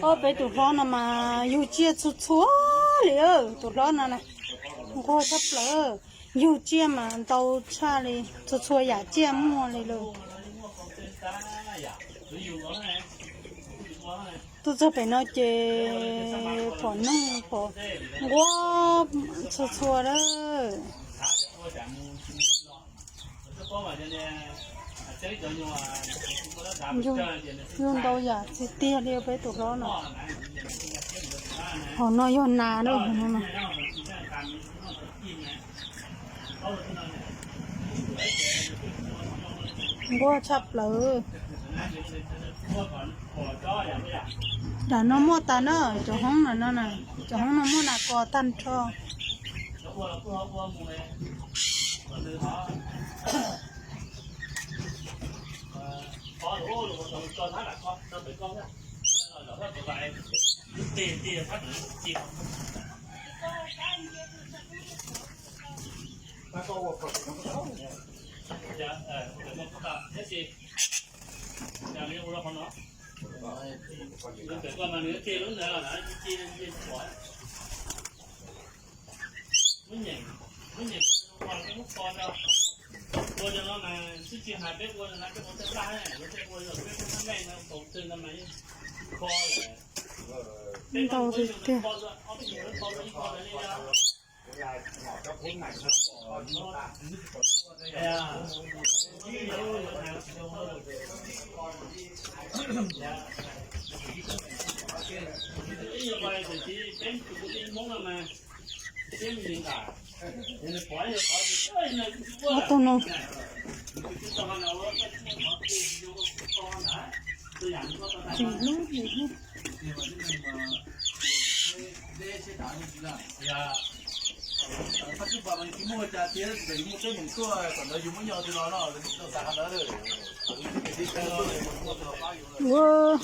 Ob peb tus hlob no mas yug tsiaj txhua txhua li, tus hlob no na, nquag tshaj plaws, yug tsiaj mas ntau tshaj li, txhua txhua yam tsiaj muaj li lawm. Tuaj txog pem no ces pom noog pom nquab txhua txhua lawm. Yug ntau yam txiag tiag li peb tus hlob no. Hauv no yog nas na, hauv no na. Nquag tshaj plaws. Nram no muaj tas na, cov hoob no, cov hoob no muaj nas kos tag nrho. Ntau tiag tiag. Ob tug no. Tsis hlub li. Ua.